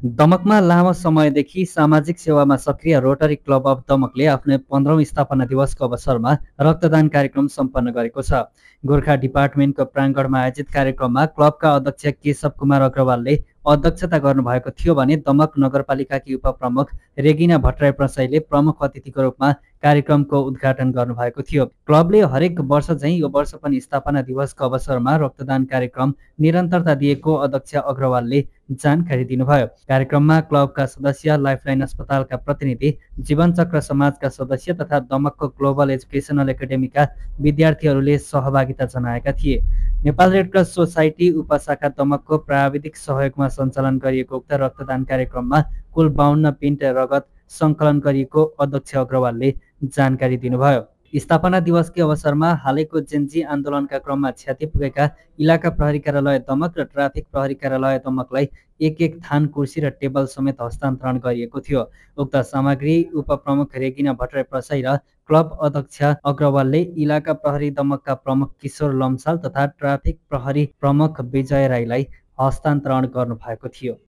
दमकमा लामो समयदेखि सामाजिक सेवामा सक्रिय रोटरी क्लब अफ दमकले आफ्नो 15औं स्थापना दिवसको अवसरमा रक्तदान कार्यक्रम सम्पन्न गरेको छ। गोर्खा डिपार्टमेन्टको प्राङ्गणमा आयोजित कार्यक्रममा क्लबका अध्यक्ष केशव कुमार अग्रवालले अध्यक्षता गर्नुभएको थियो भने दमक नगरपालिकाकी उपप्रमुख रेगिना भट्टराई प्रसाईले प्रमुख अतिथिको रूपमा कार्यक्रमको उद्घाटन गर्नुभएको थियो। क्लबले हरेक वर्ष झैं यो वर्ष पनि स्थापना दिवसको अवसरमा रक्तदान कार्यक्रम निरन्तरता दिएको अध्यक्ष अग्रवालले जानकारी दिनुभयो। कार्यक्रममा क्लबका सदस्य, लाइफलाइन अस्पतालका प्रतिनिधि, जीवनचक्र समाजका सदस्य तथा दमकको ग्लोबल एजुकेसनल एकाडेमीका विद्यार्थीहरूले सहभागिता जनाएका थिए। नेपाल रेडक्रस सोसाइटी उपशाखा दमकको प्राविधिक सहयोगमा सञ्चालन गरिएको उक्त रक्तदान कार्यक्रममा कुल 52 पिन्ट रगत सङ्कलन गरिएको अध्यक्ष अग्रवालले जानकारी दिनुभयो। स्थापना दिवसकै अवसरमा हालैको जेन्जी आन्दोलनका क्रममा क्षति पुगेका इलाका प्रहरी कार्यालय दमक र ट्राफिक प्रहरी कार्यालय दमकलाई एक थान, कुर्सी र टेबल समेत हस्तान्तरण गरिएको थियो। उक्त सामग्री उपप्रमुख रेगिना भट्टराई प्रसाई र क्लब अध्यक्ष अग्रवालले इलाका प्रहरी दमकका प्रमुख किशोर लम्साल तथा ट्राफिक प्रहरी प्रमुख विजय राईलाई हस्तान्तरण गर्नुभएको थियो।